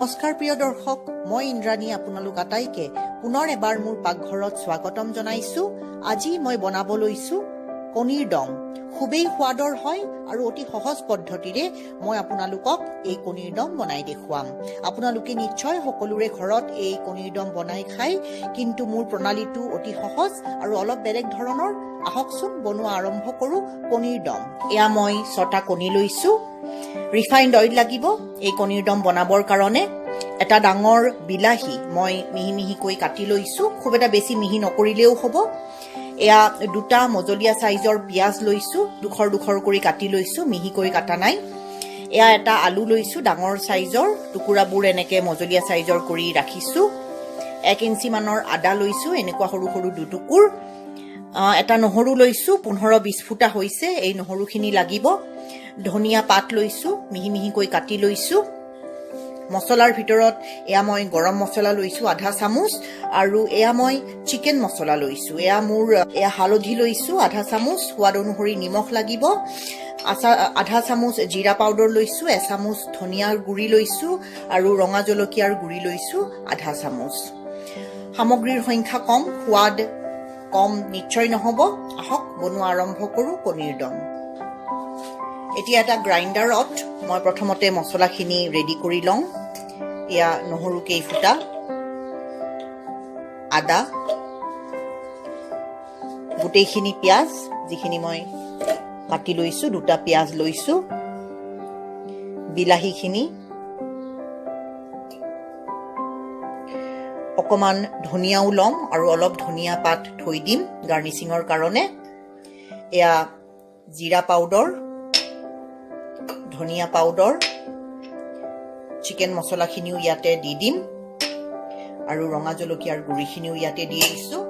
নমস্কাৰ প্ৰিয় দৰ্শক, মই ইন্দ্ৰাণী আপোনালোক আটাইকে পুনৰ এবাৰ মোৰ পাকঘৰত স্বাগতম জনাইছোঁ। আজি মই বনাব লৈছোঁ কণীৰ দম। খুবেই সোৱাদৰ হয় আৰু অতি সহজ পদ্ধতিৰে মই আপোনালোকক এই কণীৰ দম বনাই দেখুৱাম। আপোনালোকে নিশ্চয় সকলোৰে ঘৰত এই কণীৰ দম বনাই খায়, কিন্তু মোৰ প্ৰণালীটো অতি সহজ আৰু অলপ বেলেগ ধৰণৰ। আহকচোন বনোৱা আৰম্ভ কৰোঁ কণীৰ দম। এয়া মই 6টা কণী লৈছোঁ। ৰিফাইণ্ড অইল লাগিব এই কণীৰ দম বনাবৰ কাৰণে। এটা ডাঙৰ বিলাহী মই মিহি মিহিকৈ কাটি লৈছোঁ, খুব এটা বেছি মিহি নকৰিলেও হ'ব। এয়া দুটা মজলীয়া চাইজৰ পিঁয়াজ লৈছোঁ, ডোখৰ ডোখৰ কৰি কাটি লৈছোঁ, মিহিকৈ কাটা নাই। এয়া এটা আলু লৈছোঁ ডাঙৰ চাইজৰ, টুকুৰাবোৰ এনেকৈ মজলীয়া চাইজৰ কৰি ৰাখিছোঁ। 1 ইঞ্চিমানৰ আদা লৈছোঁ, এনেকুৱা সৰু সৰু দুটুকুৰ। এটা নহৰু লৈছোঁ, 15-20 ফুটা হৈছে, এই নহৰুখিনি লাগিব। ধনিয়া পাত লৈছোঁ, মিহি মিহিকৈ কাটি লৈছোঁ। মছলাৰ ভিতৰত এয়া মই গৰম মছলা লৈছোঁ আধা চামুচ, আৰু এয়া মই চিকেন মছলা লৈছোঁ। এয়া হালধি লৈছোঁ আধা চামুচ, সোৱাদ অনুসৰি নিমখ লাগিব। আধা চামুচ জিৰা পাউডাৰ লৈছোঁ, এচামুচ ধনিয়াৰ গুড়ি লৈছোঁ আৰু ৰঙা জলকীয়াৰ গুড়ি লৈছোঁ আধা চামুচ। সামগ্ৰীৰ সংখ্যা কম, সোৱাদ কম নিশ্চয় নহ'ব। আহক বনোৱা আৰম্ভ কৰোঁ কণীৰ দম। এতিয়া এটা গ্ৰাইণ্ডাৰত মই প্ৰথমতে মছলাখিনি ৰেডি কৰি লওঁ। এয়া নহৰু কেইফুটা, আদা, গোটেইখিনি পিঁয়াজ যিখিনি মই কাটি লৈছোঁ, দুটা পিঁয়াজ লৈছোঁ, বিলাহীখিনি, অকণমান ধনিয়াও ল'ম আৰু অলপ ধনিয়া পাত থৈ দিম গাৰ্নিচিঙৰ কাৰণে। এয়া জিৰা পাউডাৰ, ধনিয়া পাউডাৰ, চিকেন মছলাখিনিও ইয়াতে দি দিম আৰু ৰঙা জলকীয়াৰ গুড়িখিনিও ইয়াতে দি দিছোঁ।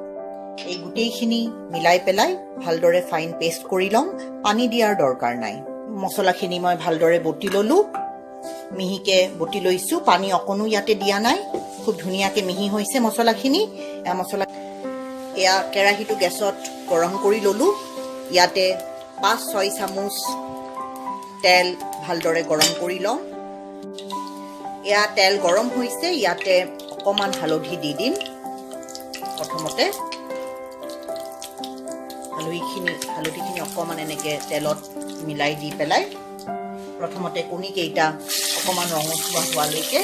এই গোটেইখিনি মিলাই পেলাই ভালদৰে ফাইন পেষ্ট কৰি ল'ম, পানী দিয়াৰ দৰকাৰ নাই। মছলাখিনি মই ভালদৰে বটি ল'লোঁ, মিহিকে বটি লৈছোঁ, পানী অকণো ইয়াতে দিয়া নাই। খুব ধুনীয়াকৈ মিহি হৈছে মছলাখিনি। এয়া কেৰাহীটো গেছত গৰম কৰি ল'লোঁ। ইয়াতে 5-6 চামুচ তেল ভালদৰে গৰম কৰি লওঁ। এয়া তেল গৰম হৈছে, ইয়াতে অকণমান হালধি দি দিম। প্ৰথমতে হালধিখিনি অকণমান এনেকৈ তেলত মিলাই দি পেলাই প্ৰথমতে কণীকেইটা অকণমান ৰঙচুৱা হোৱালৈকে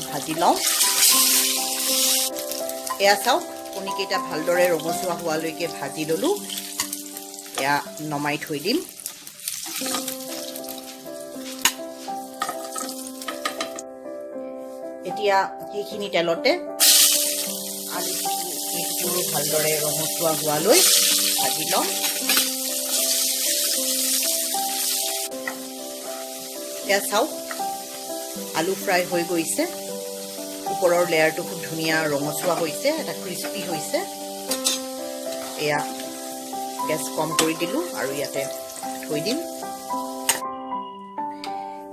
ভাজি লওঁ। এয়া চাওক, কণীকেইটা ভালদৰে ৰঙচুৱা হোৱালৈকে ভাজি ল'লোঁ। এয়া নমাই থৈ দিম। এতিয়া সেইখিনি তেলতে আলু কেইটুকুৰো ভালদৰে ৰঙচুৱা হোৱালৈ ভাজি ল'ম। এয়া চাওক, আলু ফ্ৰাই হৈ গৈছে। ওপৰৰ লেয়াৰটো খুব ধুনীয়া ৰঙচুৱা হৈছে, এটা ক্ৰিস্পি হৈছে। এয়া গেছ কম কৰি দিলোঁ আৰু ইয়াতে থৈ দিম।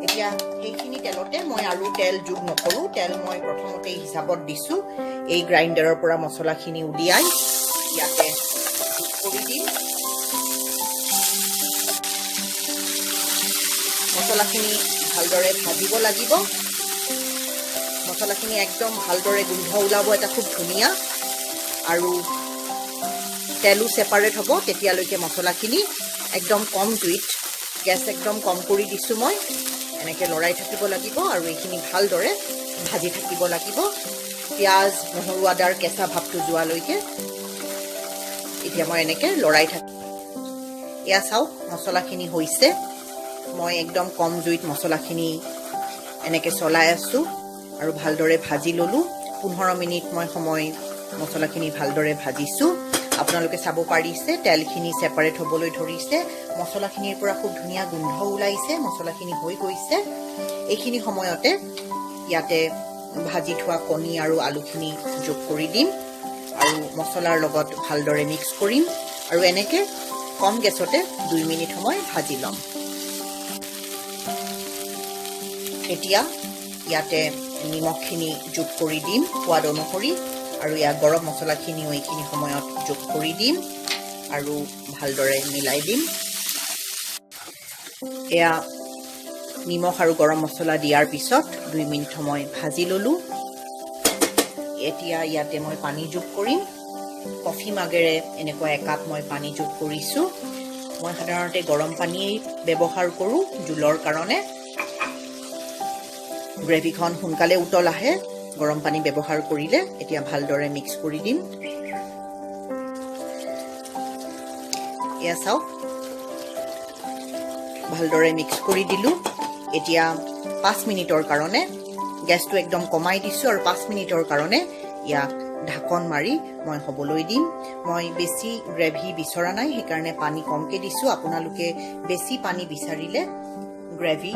এতিয়া সেইখিনি তেলতে মই আৰু তেল যোগ নকৰোঁ। তেল মই প্ৰথমতেই হিচাপত দিছোঁ। এই গ্ৰাইণ্ডাৰৰ পৰা মছলাখিনি উলিয়াই ইয়াতে কৰি দিম। মছলাখিনি ভালদৰে ভাজিব লাগিব। মছলাখিনি একদম ভালদৰে গোন্ধ ওলাব এটা খুব ধুনীয়া, আৰু তেলো ছেপাৰেট হ'ব। তেতিয়ালৈকে মছলাখিনি একদম কম জুইত, গেছ একদম কম কৰি দিছোঁ মই, এনেকৈ লৰাই থাকিব লাগিব আৰু এইখিনি ভালদৰে ভাজি থাকিব লাগিব, পিঁয়াজ নহৰু আদাৰ কেঁচা ভাৱটো যোৱালৈকে। এতিয়া মই এনেকৈ লৰাই থাকিম। এয়া চাওক, মছলাখিনি হৈছে। মই একদম কম জুইত মছলাখিনি এনেকৈ চলাই আছোঁ আৰু ভালদৰে ভাজি ল'লোঁ। 15 মিনিট মই সময় মছলাখিনি ভালদৰে ভাজিছোঁ। আপোনালোকে চাব পাৰিছে তেলখিনি ছেপাৰেট হ'বলৈ ধৰিছে, মছলাখিনিৰ পৰা খুব ধুনীয়া গোন্ধ ওলাইছে, মছলাখিনি হৈ গৈছে। এইখিনি সময়তে ইয়াতে ভাজি থোৱা কণী আৰু আলুখিনি যোগ কৰি দিম আৰু মছলাৰ লগত ভালদৰে মিক্স কৰিম আৰু এনেকৈ কম গেছতে 2 মিনিট সময় ভাজি ল'ম। এতিয়া ইয়াতে নিমখখিনি যোগ কৰি দিম সোৱাদ অনুসৰি, আৰু ইয়াৰ গৰম মছলাখিনিও এইখিনি সময়ত যোগ কৰি দিম আৰু ভালদৰে মিলাই দিম। এয়া নিমখ আৰু গৰম মছলা দিয়াৰ পিছত 2 মিনিট সময় ভাজি ল'লোঁ। এতিয়া ইয়াতে মই পানী যোগ কৰিম। কফি মাগেৰে এনেকুৱা একাপ মই পানী যোগ কৰিছোঁ। মই সাধাৰণতে গৰম পানীয়েই ব্যৱহাৰ কৰোঁ জোলৰ কাৰণে। গ্ৰেভিখন সোনকালে উতল আহে গৰম পানী ব্যৱহাৰ কৰিলে। এতিয়া ভালদৰে মিক্স কৰি দিম। এয়া চাওক, ভালদৰে মিক্স কৰি দিলোঁ। এতিয়া 5 মিনিটৰ কাৰণে গেছটো একদম কমাই দিছোঁ আৰু 5 মিনিটৰ কাৰণে ইয়াক ঢাকন মাৰি মই হ'বলৈ দিম। মই বেছি গ্ৰেভি বিচৰা নাই, সেইকাৰণে পানী কমকৈ দিছোঁ। আপোনালোকে বেছি পানী বিচাৰিলে গ্ৰেভি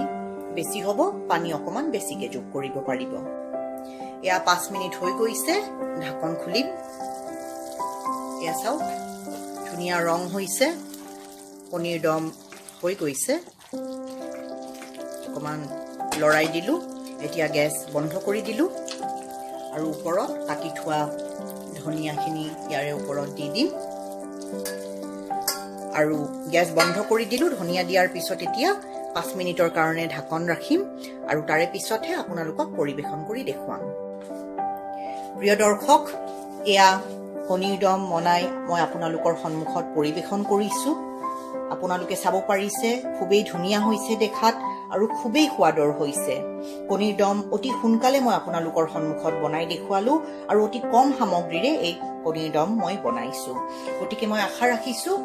বেছি হ'ব, পানী অকণমান বেছিকৈ যোগ কৰিব পাৰিব। এয়া 5 মিনিট হৈ গৈছে, ঢাকন খুলিম। এয়া চাওক, ধুনীয়া ৰং হৈছে, কণীৰ দম হৈ গৈছে। অকণমান লৰাই দিলোঁ। এতিয়া গেছ বন্ধ কৰি দিলোঁ আৰু ওপৰত কাটি থোৱা ধনিয়াখিনি ইয়াৰে ওপৰত দি দিম আৰু গেছ বন্ধ কৰি দিলোঁ। ধনিয়া দিয়াৰ পিছত এতিয়া 5 মিনিটৰ কাৰণে ঢাকন ৰাখিম আৰু তাৰে পিছতহে আপোনালোকক পৰিৱেশন কৰি দেখুৱাম। প্ৰিয় দৰ্শক, এয়া কণীৰ দম বনাই মই আপোনালোকৰ সন্মুখত পৰিৱেশন কৰিছোঁ। আপোনালোকে চাব পাৰিছে, খুবেই ধুনীয়া হৈছে দেখাত আৰু খুবেই সোৱাদৰ হৈছে। কণীৰ দম অতি সোনকালে মই আপোনালোকৰ সন্মুখত বনাই দেখুৱালোঁ আৰু অতি কম সামগ্ৰীৰে এই কণীৰ দম মই বনাইছোঁ। গতিকে মই আশা ৰাখিছোঁ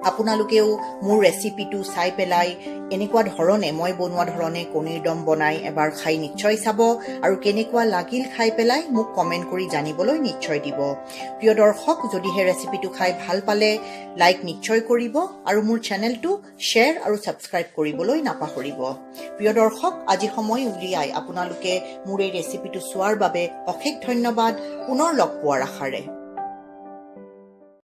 আপোনালোকেও মোৰ ৰেচিপিটো চাই পেলাই এনেকুৱা ধৰণে মই বনোৱা ধৰণে কণীৰ দম বনাই এবাৰ খাই নিশ্চয় চাব আৰু কেনেকুৱা লাগিল খাই পেলাই মোক কমেণ্ট কৰি জানিবলৈ নিশ্চয় দিব। প্ৰিয় দৰ্শক, যদিহে ৰেচিপিটো খাই ভাল পালে লাইক নিশ্চয় কৰিব আৰু মোৰ চেনেলটো শ্বেয়াৰ আৰু ছাবস্ক্ৰাইব কৰিবলৈ নাপাহৰিব। প্ৰিয় দৰ্শক, আজি সময় উলিয়াই আপোনালোকে মোৰ এই ৰেচিপিটো চোৱাৰ বাবে অশেষ ধন্যবাদ। পুনৰ লগ পোৱাৰ আশাৰে।